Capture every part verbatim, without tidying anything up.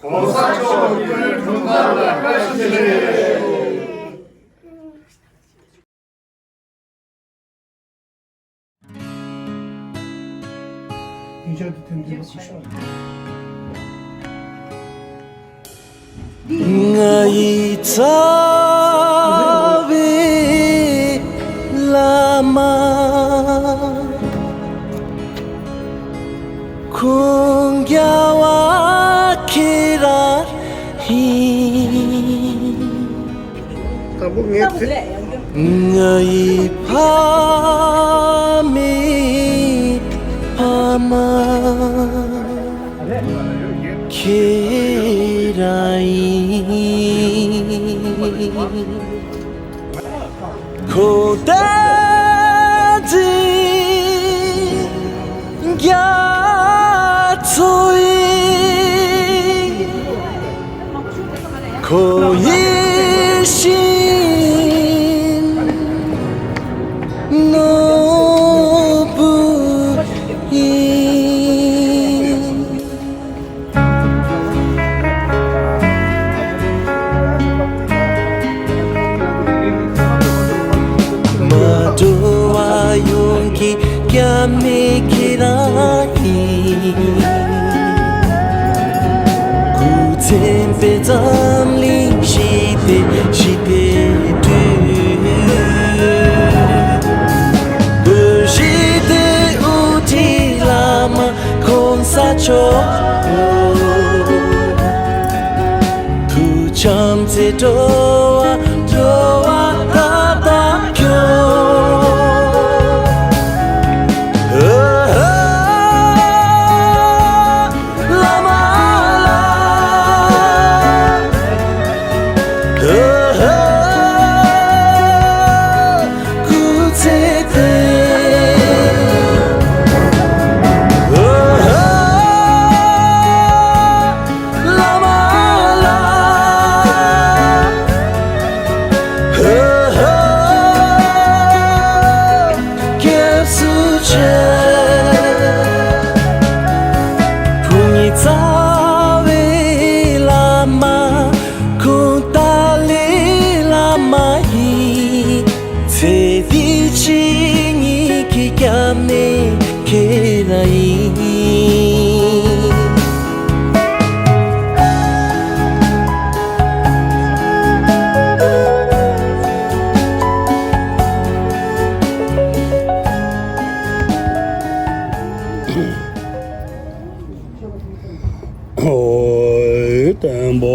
གོང་ས་མཆོག་སྐུའི་འཁྲུངས་སྐར་ལ་བཀྲ་ཤིས་བདེ་ལེགས། ང་ཡི་རྩ་བའི་བླ་མ། ཁོང་རྒྱལ་བ་ཁྱེད་རང་ཡིན། ང་ཡི་ཕ་མའི་ཕ་མ་ཁྱེད་རང་ཡིན། ཁོང་བསྟན་འཛིན་རྒྱ་མཚོ་ཡི། ཁོང་ཡིད་བཞིན་ནོར་བུ་ཡིན། མ་འགྲོ་བ་ཡོངས་ཀྱི་སྐྱབས་གནས་ཁྱེད་རང་ཡིན། སྐུ་ཚེ་དཔལ་འཛམ་གླིང་ཞི་བདེ་ཞི་བདེ་དྲུག་བོད་ཞི་བདེ་དབུ་ཁྲིད་བླ་མ་གོང་ས་མཆོག་ཐུགས་བྱམས་བརྩེས་འགྲོ་བ་འགྲོ་བ་ད་ལྟ་ཁྱོད། བླ་མ་ལ། སྐུ་ཚེ་བརྟན། བླ་མ་ལ། སྐྱབས་སུ་མཆི། བོད་ཉིད་རྩ་བའི་བླ་མ། ཁོང་ཏཱ་ལའི་བླ་མ་ཡིན། ཚེ་འདི་ཕྱི་གཉིས་ཀྱི་སྐྱབས་གནས་ཁྱེད་རང་ཡིན། ཨོ། བསྟན་པ་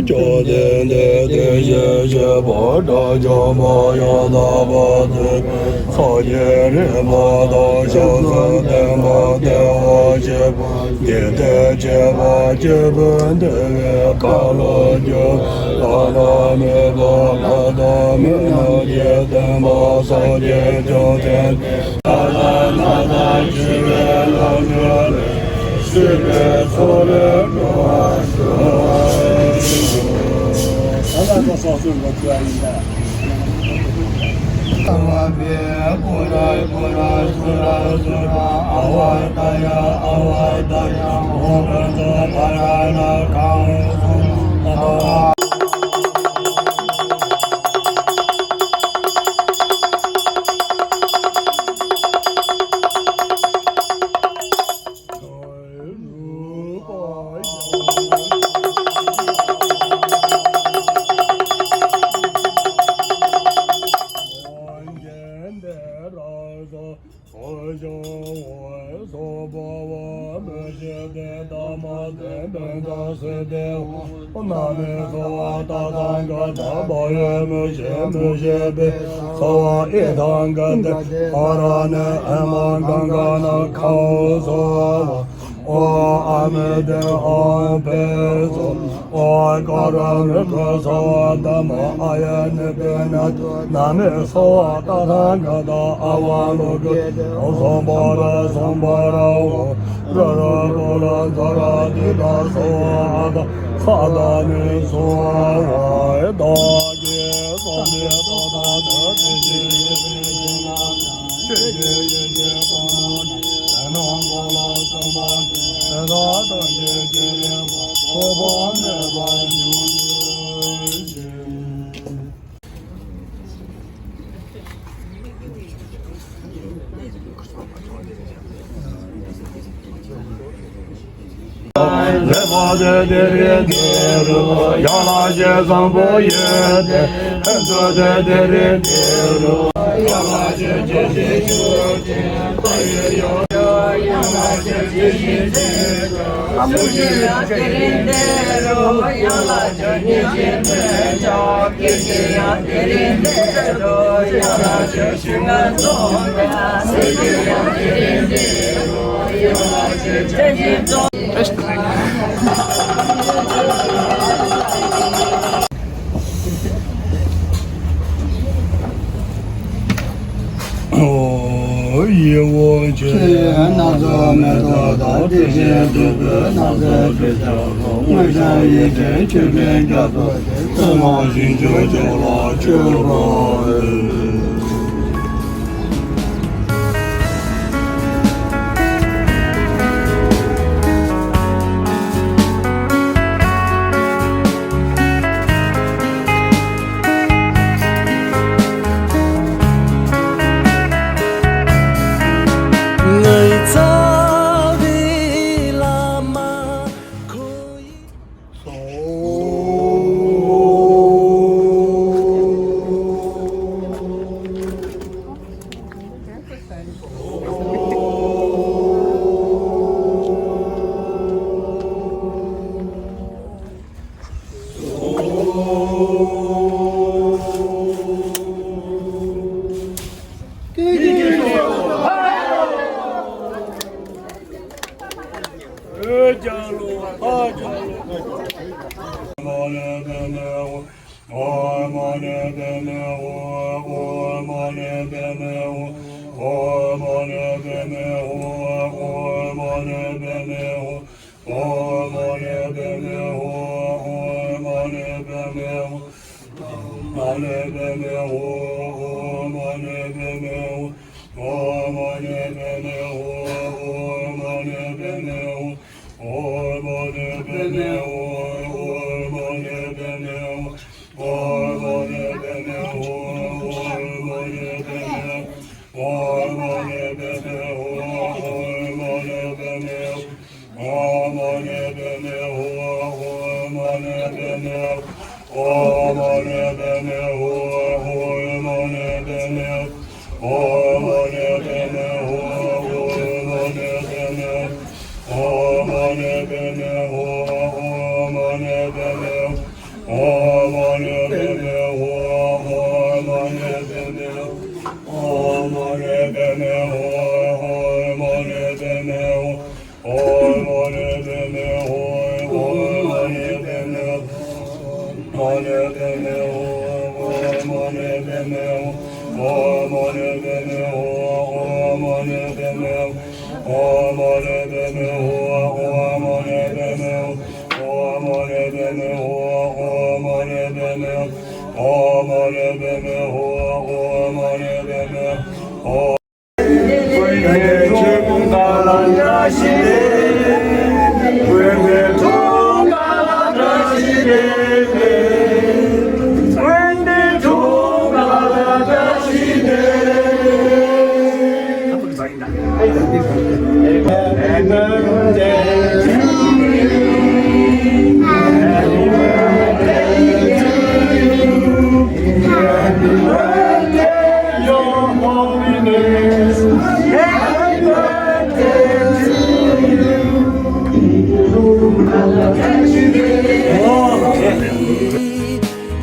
བཅོམ་ལྡན་འདས་དེ་བཞིན་གཤེགས་པ་དགྲ་བཅོམ་པ་ཡང་དག་པར་རྫོགས་པའི་སངས་རྒྱས་རིག་པ་དང་ཕྱག་འཚལ་བསྟན་པ་བདེ་བར་གཤེགས་པ་འཇིག་རྟེན་ཁྱད་པར་ཅན་བོད་འདུལ་བའི་ཁ་ལོ་སྒྱུར་བ་བླ་ན་མེད་པ་ལྷ་དང་མི་རྣམས་ཀྱི་བསྟན་པ་སངས་རྒྱས་བཅོམ་ལྡན་འདས། ཡིད་འོང་ཆེས་སྣང་ཚོར་མེ་ཏོག་དང་། དེ་བཞིན་དུས་ཀྱི་སྣང་ཚོར་དྲི་ཆབ་ཀྱི། དངོས་བྱང་ཡིད་བཞིན་ཆོས་འཕེལ་རྒྱ་མཚོ་ཆེ། ཚེ་རབས་ཞིང་བཅུ་སྤྱོད་ལ་སྤྱོད་པ།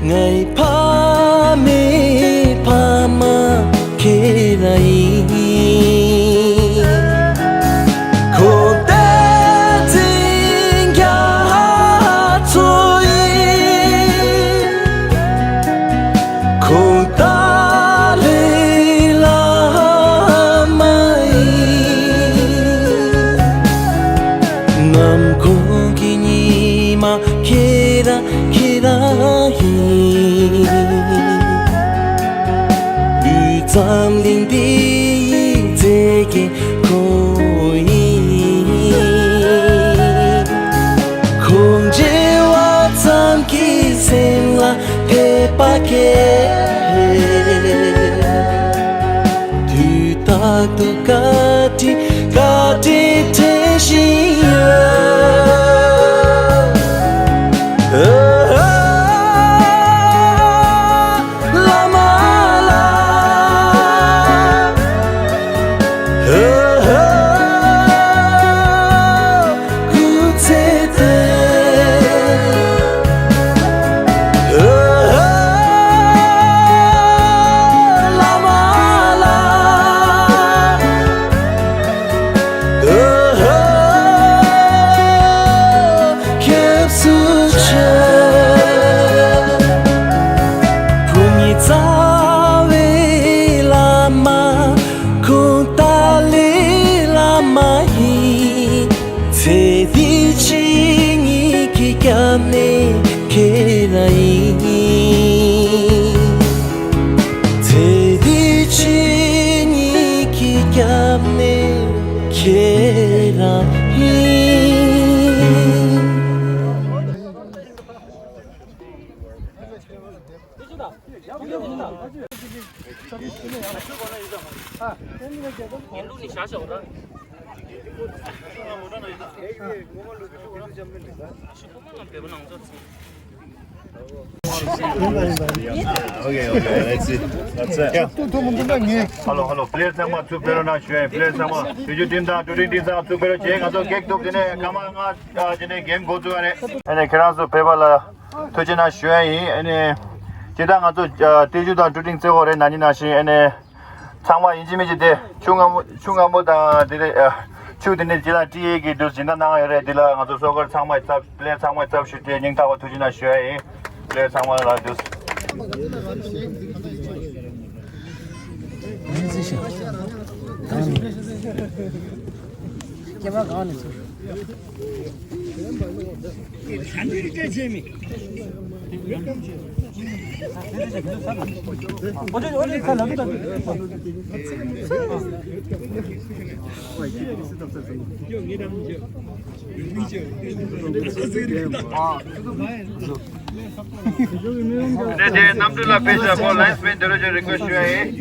ངའི་ཕ་མའི་ཕ་མ་ཁྱེད་རང་ཡིན། ཁོང་བསྟན་འཛིན་རྒྱ་མཚོ་ཡིན། ཁོང་ཏཱ་ལའི་བླ་མ་ཡིན། ནམ་གུང་གི་ཉི་མ་ཁྱེད་རང་ཁྱེད་རང་ཡིན། དབུས་གཙང་གླིང་པའི་མཛེས་རྒྱན་ཁོང་ཡིན། ཁོང་རྗེས་ དུས་རྟག་ཏུ་བཀའ་དྲིན་བཀའ་དྲིན་དྲན་བཞིན་ཡོད། བླ་མ་ལགས། སྐུ་ཚེ་བརྟན། བླ་མ་ལགས། སྐྱབས་སུ་མཆི། བུ་ཉིད་རྩ་བའི་བླ་མ། ཁོང་ཏཱ་ལའི་བླ་མ་ཡིན། ཚེ་འདི་ཕྱི་གཉིས་ཀྱི་སྐྱབས་གནས་ཁྱེད་རང་ཡིན། ཚེ་འདི་ཕྱི་གཉིས་ཀྱི་སྐྱབས་གནས་ཁྱེད་རང་ཡིན། Okay, okay, let's see. That's it. Hello, hello. Player ཚང་མ་ཚུར་ཕེབས་རོགས་གནང་ཞུ་ཡིན། Player ཚང་མ་བོད་བརྒྱུད་ཊིམ་དང་ཊུ་ཊིང་ཊིམ་ཚང་མ་ཚུར་ཕེབས་རོགས་བྱེད། ང་ཚོ་ཀེག་གཏུབ། དེ་ནས་སྐར་མ་ལྔ་ཨ་དེ་ནས་གེམ་འགོ་བཙུགས་ཡ་རེད། ཨ་ནི་ཁྱེད་རང་ཚོ་ཕེབས་པ་ལ་ཐུགས་རྗེ་གནང་ཞུ་ཡ་ཡིན། ཨ་ནི་སྤྱིར་བཏང་ང་ཚོ་ཨ་ཏེ་ཇུ་དང་ཊུ་ཊིང་རྩེ་གོ་རེད། ན་ནིང་ནང་བཞིན་ཨ་ནི་ཚང་མ་ཡིན་གཅིག་མིན་གཅིག་དེ་ཆུ་སྔ་མོ་ཆུ་སྔ་མོ་དང་དེ་ནས་ཨ་ཆུ་དེ་ནས་ཅི་ལ་ཊི་ཨེ་གི་དུ་སྦྱིན་བདག་གནང་ཡོད་རེད། དེ་ལ་ང་ཚོ་སོ་ཀར་ཚང་མ་ཚབ་པི་ལེ་ཡར་ཚང་མ་ཚབ་ཞུས་ཏེ་སྙིང་ཐག་པ་ཐུགས་རྗེ་གནང་ཞུ་ཡ་ཡིན། པི་ལེ་ཡར་ཚང་མ་ལ་དུ། དེ་དེ་གནམ་གྲུ་ལ་ཕེབས་ཤག་ཁོ་ལའིན་སི་མེན་དེ་རུ་ཅིག་རི་ཀུ་ཨེ་སི་ཊི་ཞུ་ཡ་ཡིན།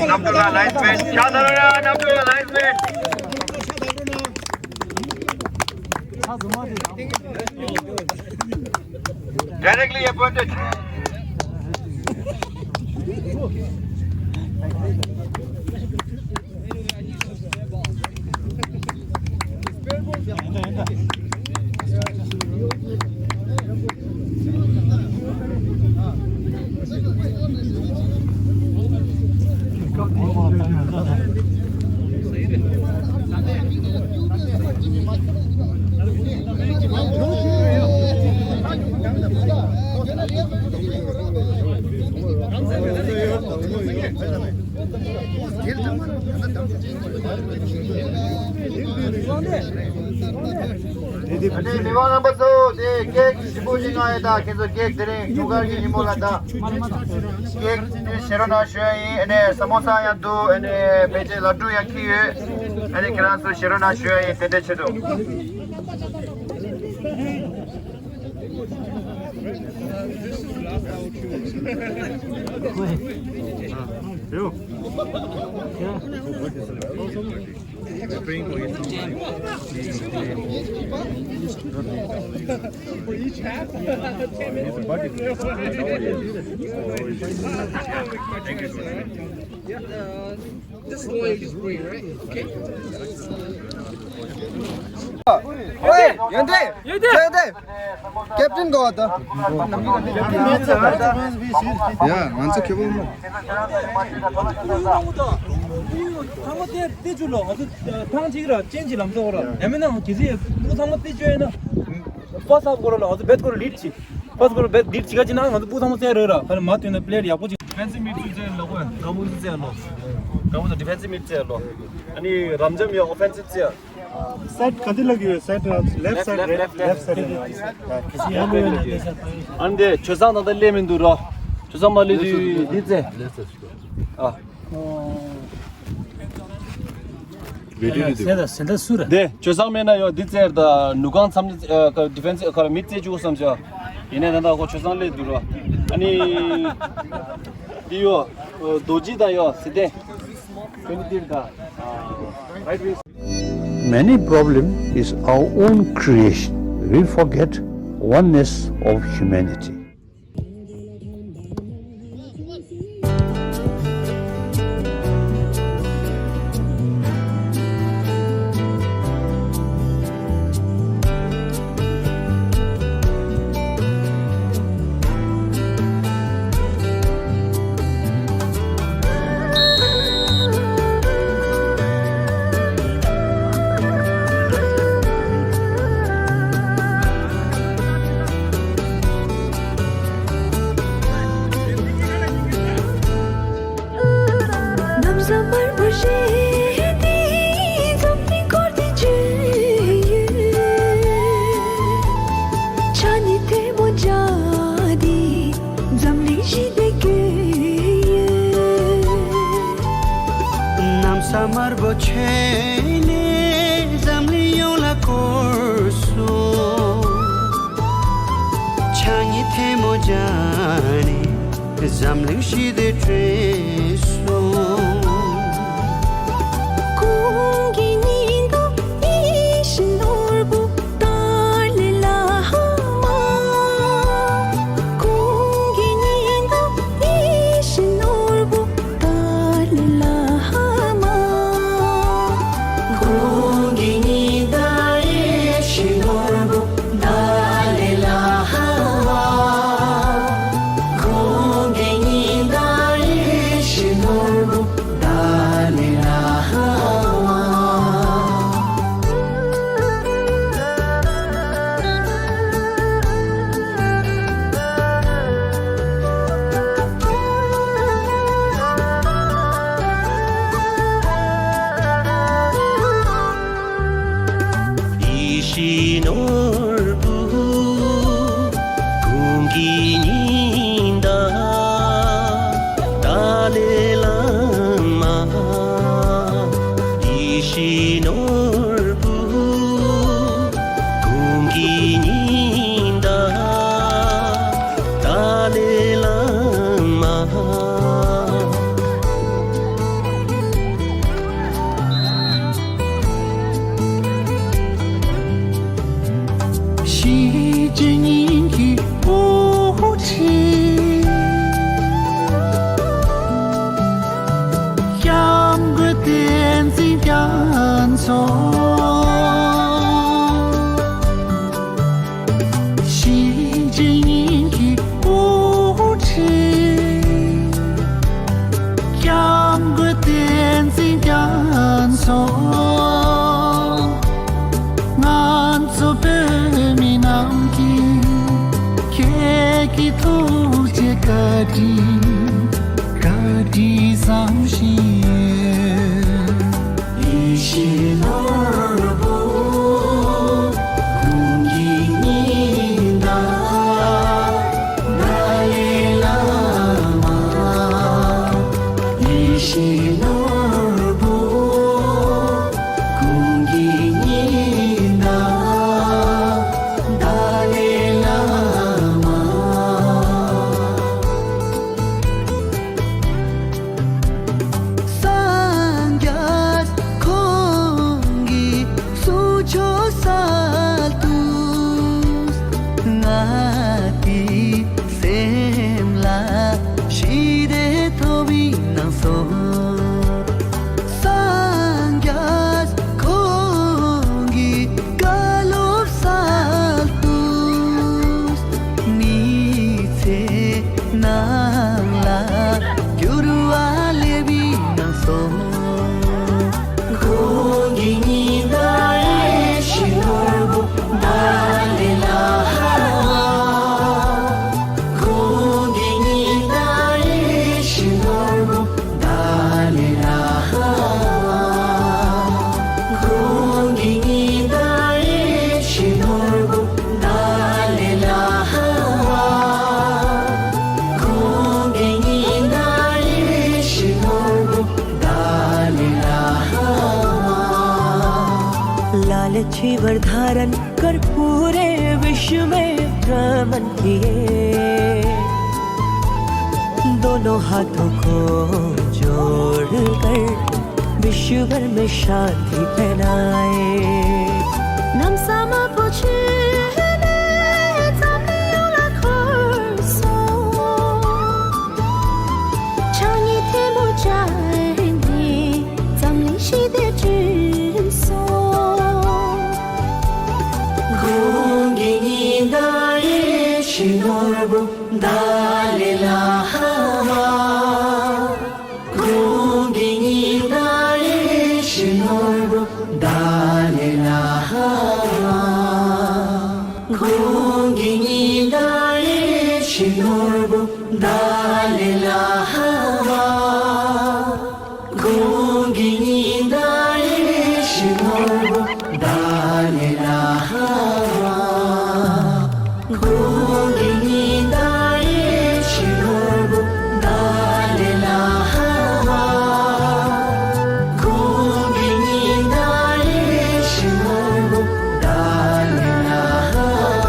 གནམ་གྲུ་ལ་ལའིན་སི་མེན་ཤ་ད་རོ་ཡ། གནམ་གྲུ་ལ་ལའིན་སི་མེན། Directly appointed. ཨ་ནི་མི་མང་རྣམ་པ་ཚོ་དེ་ཀེག་ཞིམ་པོ་ཞིག་མངགས་ཡོད། ད་ཁྱེད་ཚོ་ཀེག་དེ་རིང་ཐུགས་ཁུར་གྱི་ཉིན་མོ་ལ་ད་ཀེག་དེ་བཞེས་རོགས་གནང་ཞུ་ཡ་ཡིན། ཨ་ནི་ས་མོ་ས་ཡང་འདུག་ཨ་ནི་ཕལ་ཆེར་ལ་ཌུ་ཡང་འཁྱེར་ཡོད། ཨ་ནི་ཁྱེད་རང་ཚོ་བཞེས་རོགས་གནང་ཞུ་ཡ་ཡིན། དེ་འདྲའི་ཆེད་དུ། This is the one you just bring, right? Okay. ཡོན་ཏན། ཡོན་ཏན། ཡོན་ཏན། ཀེབ་ཏིན་གོ་ད། ཡ་ང་ཚོ་ཁེ་བོ་མ། ཚང་མ་དེ་དེ་ཅུ་ལོ་ང་ཚོ་ཐང་ཅིག་ར་ཅན་ཅི་ལམ་ཚོགས་ར་ཡ་མེད་ན་ང་གི་ཚེ་ཚང་མ་དེ་ཅུ་ཡིན་ན་ཕ་སབ་གོ་ར་ལ་ང་ཚོ་བེད་གོ་ར་ལིད་ཅི་ཕ་སབ་གོ་ར་བེད་ལིད་ཅི་ག་ཅི་ན་ང་ཚོ་བུ་ཚང་མ་ཚེ་རེ་ར་ད་ལ་མ་ཐོན་ན་པི་ལེ་ཡར་ཡག་པོ་ཅིག་ཌི་ཕེན་སིབ་མིཌ་ཚུ་ཚེ་ལོ་གོ་ཡ་ཀ་མོ་ཚུ་ཚེ་ལོ་ཀ་མོ་ཚུ་ཌི་ཕེན་སིབ་མིཌ་ཚེ་ལོ། ཨ་ནི་རམ་ཇམ་ཡ་ཨོ་ཕེན་སིབ་ཚེ་ཡ། སའིཌ་ག་འདི་ལ་གི་ཡོད། སའིཌ་ར་ལེཕ་སའིཌ་རེད། ལེཕ་སའིཌ་རེད། ཨ་འདི་ཇོ་བཟང་ད་ལྟ་སླེབས་མི་འདུག་ར། ཇོ་བཟང་མ་སླེབས་དུས་འདི་ཙེ། ཨ། བེ་ཏི་རི་འདུག་སེ་ད་སེ་ད་སུ་ར། འདི་ཇོ་བཟང་མེད་ན་ཡོད་འདི་ཙེ་ད་ནུ་གང་མཚམས་འདི་ཨ་ཀ་ཌི་ཕེན་སི་ཨ་ཁ་ར་མི་ཙེ་བཅུག་བསམ་བྱ། ཡིན་ནའི་ད་ལྟ་ཁོ་ཆོས་བཟང་སླེབས་འདུག་རོ། ཨ་ནི། འདི་ཡོ། རྡོ་རྗེ་དང་ཡོ་ཟེར་ཏེ། ཁྱོད་ནི་འདིར་ད། Right way. Many problem is our own creation. We forget oneness of humanity. གནམ་ས་དམར་པོ་ཞེས་དེ་འཛམ་གླིང་སྐོར་དེ་བརྗོད་ཡོད། ཆ་ནི་ཐལ་མོ་སྦྱར་ཏེ་འཛམ་གླིང་ཞི་བདེ་བཀོད་ཡོད། གནམ་ས་དམར་པོ་ཁྱོན་ནས་འཛམ་གླིང་ཡོངས་ལ་བསྐོར་སོང་། ཆ་ནི་ཐལ་མོ་སྦྱར་ནས། འཛམ་གླིང་ཞི་བདེ་སྤྲད་སོང་། གོང་གི་ཉི་ཟླ་ཡིད་བཞིན་ནོར་བུ་ཏཱ་ལའི་བླ་མ། གོང་གི་ཉི་ཟླ་ཡིད་བཞིན་ནོར་བུ་ཏཱ་ལའི་བླ་མ། གོང་གི་ཉི་ཟླ་ཡིད་བཞིན་ནོར་བུ། ཏཱ་ལའི་བླ་མ། གོང་གི་ཉི་ཟླ་ཡིད་བཞིན་ནོར་བུ། ཏཱ་ལའི་བླ་མ། ཡིད་བཞིན་ནོར་བུ། གོང་གི་ཉི་ཟླ། ཏཱ་ལའི་བླ་མ། ཡིད་བཞིན་ནོར་བུ། གོང་གི་ཉི་ཟླ། ཏཱ་ལའི་བླ་མ། ཞི་བྱེད་སྙིང་གི་བུ་ཁྲིད། སྐྱབས་མགོན་བསྟན་འཛིན་རྒྱ་མཚོ། ཞི་བྱེད་སྙིང་གི་བུ་ཁྲིད། སྐྱབས་མགོན་བསྟན་འཛིན་རྒྱ་མཚོ། ང་ཚོ་བོད་མི་རྣམས་ཀྱིས་ཁྱེད་ཀྱི་ཐུགས་རྗེ་བཀའ་དྲིན། བཀའ་དྲིན་བསམ་བཞིན་ཡོད། ཡིད་བཞིན་ནོར་བུ། གོང་གི་ཉི་ཟླ། ཏཱ་ལའི་བླ་མ། ཡིད་བཞིན་ནོར་བུ། གོང་གི་ཉི་ཟླ། ཏཱ་ལའི་བླ་མ། སངས་རྒྱས་ཁོང་གི་གསུང་ཆོས་སལ་དུས། ང་དེའི་སེམས་ལ་ཞི་བདེ་ཐོབ་པའི་སྣང་སོང་། སངས་རྒྱས་ཁོང་གི་བཀའ་སློབ་སལ་དུས། མི་ཚེ་ནང་ལ་འགྱུར་བ་སླེབས་པའི་སྣང་སོང་། གོང་གི་ཉི་ཟླ་ཡིད་བཞིན་ནོར་བུ་ཏཱ་ལའི་བླ་མ། གོང་གི་ཉི་ཟླ་ཡིད་བཞིན་ནོར་བུ་ཏཱ་ལའི་བླ་མ། གོང་གི་ཉི་ཟླ་ཡིད་བཞིན་ནོར་བུ་ཏཱ་ལའི་བླ་མ། གོང་གི་ཉི་ཟླ་ཡིད་བཞིན་ནོར་བུ་ཏཱ་ལའི་བླ་མ། लालची वरधारन कर्पूरे विश्व में प्रभु। दोनों हाथों को जोड़कर विश्व भर में शांति फैलाए। Nam sama pochene tamni ola korso. Changi temo chani tamli shide jinso. Gongi ni dai shinorbu dale la hawa. Gongi ni dai shinorbu dale la hawa. Gongi ni dai shinorbu dale la hawa. Gongi ni dai shinorbu dale la hawa. Gongi ni dai shinorbu dale la hawa. Gongi ni dai shinorbu dale la hawa.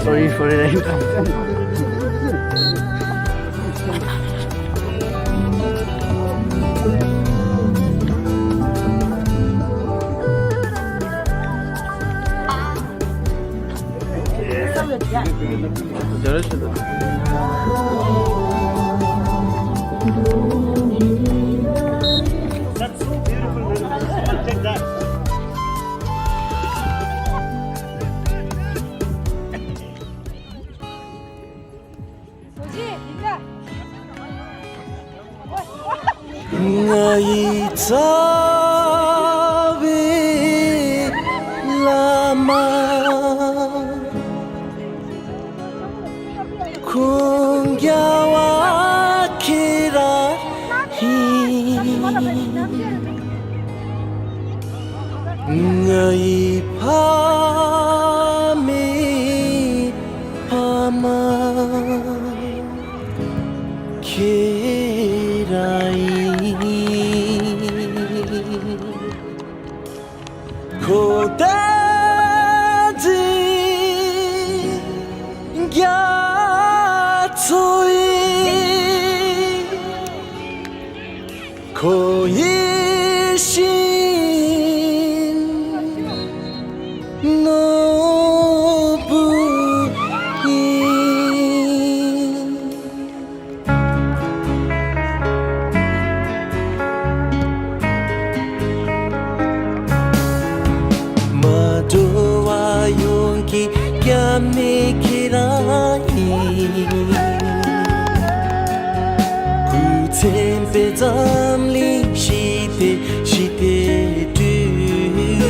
Sorry for the interruption. That's so beautiful, man. Take that. ང་ཡི་རྩ་བའི་བླ་མ། ཁོང་རྒྱལ་བ་ཁྱེད་རང་ཡིན། ང་ཡི་ཕ་མའི་ཕ་མ་ཁྱེད་རང་ཡིན། ཁོ་བསྟན་འཛིན་རྒྱ་མཚོ་ཡིན། ཁོ་ཡིད་བཞིན་ནོར་བུ་ཡིན། མ་འགྲོ་བ་ཡོངས་ཀྱི་སྐྱབས་གནས་ཁྱེད་རང་ཡིན། སྐུ་ཚེ་འཕེལ་འཛམ་གླིང་ཞི་བདེ་ཞི་བདེ་སྒྲོལ།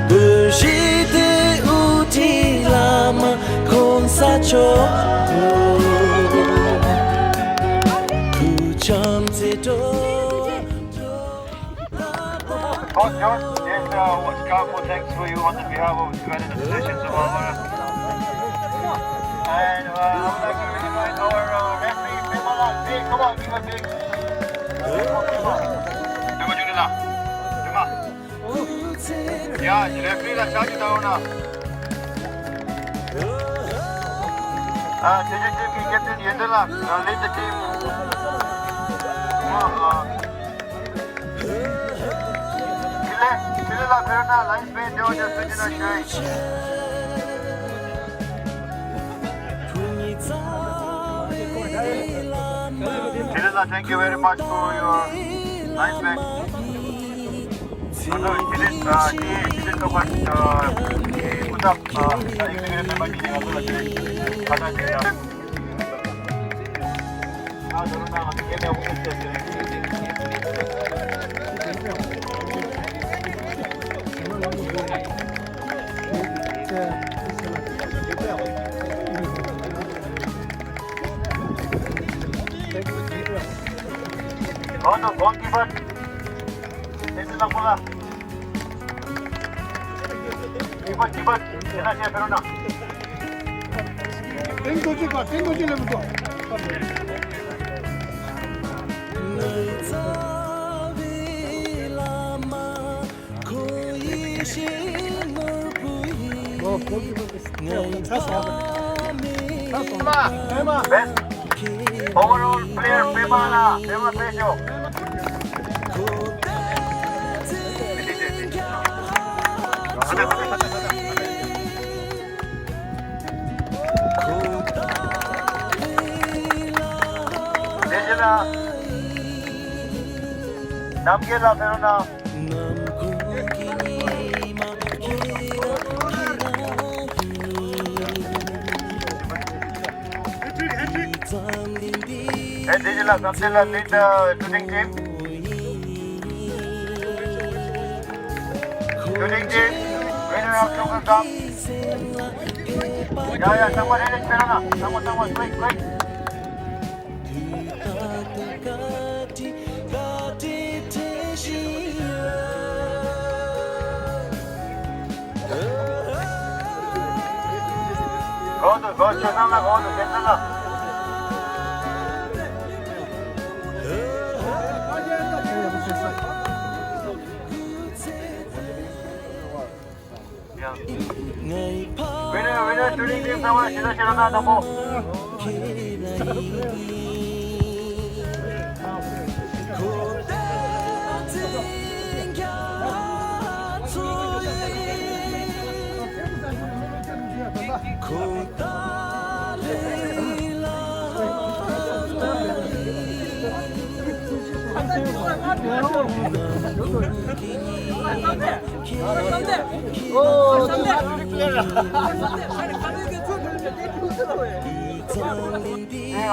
བོད་ཞི་བདེའི་དབུ་ཁྲིད་བླ་མ་༸གོང་ས་མཆོག །སྐུ་བྱམས་བརྩེ་སྒྲོལ། Coach George, there's uh, one scarf for thanks for you on the behalf of the United Nations of our. And uh, I would like to invite our uh, referee, Pema Lat. Hey, come on, give a big. Pema Lat. Pema Lat. Pema. ཡ། རེ་ཕི་རི་ལ་ཆ་རྒྱུས་བཏང་ཡོང་ན། ཨ། དེ་རྗེས་ཊིམ་གྱི་ཀེབ་ཏན་ཡོན་ཏན་ལགས། ཨ། lead the team. ཨ། ཨ། དེ་ལས་དེ་ལས་ལ་ཕེར་ན་ལ་ཡིན་སྤེན་ཏེའོ་ཇ་སུ་ཇི་ན་ཤོད། ཁོང་ཉིད་རྩ་བའི་བླ་ Chirila, thank you very much for your nice match. Hello, Chirila, uh, Chirila, uh, what's up? Uh, executive member meeting, uh, Go to goalkeeper. This is the goalkeeper. Keeper, keeper. Keeper, keeper, no. Ten goal, ten goal level. Best overall player Pema la, Pema Pejo. Dejila, Namgela Perona. Hey, Dejila, Kamsela, lead the shooting team. Shooting team, winner of Chungkar Cup. Yeah, yeah, someone hit it, Perona. Someone, someone, quick, quick. Go to, go to, go to, go to. Winner, winner, shooting team, someone, shooter, shooter, na, na, po.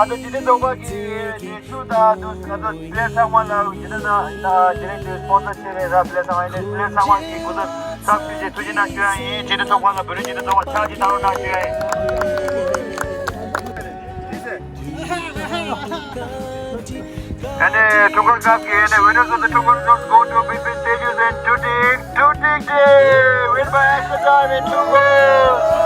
ང་ཚོ་སྤྱི་འཐུས་ཚོགས་པ་གི་ཞུ་དང་དུ་ང་ཚོ་པི་ལེར་ཚང་མ་ལ་ཡིན་ན་ད་དེ་རིང་དུ་སྤོན་སར་བྱས་པའི་ར་པི་ལེར་ཚང་མ་ཡིན་ན་པི་ལེར་ཚང་མ་གི་སྐུ་ཚབ་ཚབ་ཞུས་བྱས་ཐུགས་རྗེ་གནང་ཞུ་ཡ་ཡིན། སྤྱི་འཐུས་ཚོགས་པ་ལ་བོད་རིགས་སྤྱི་འཐུས་ཚོགས་པ་ཕྱག་ཅིག་བཏང་རོགས་གནང་ཞུ་ཡ་ཡིན། And uh, Tunggal Cup, and the winners of the Tunggal Cup go to between Tejas and Tutik. Tutik, win by extra time in Tunggal.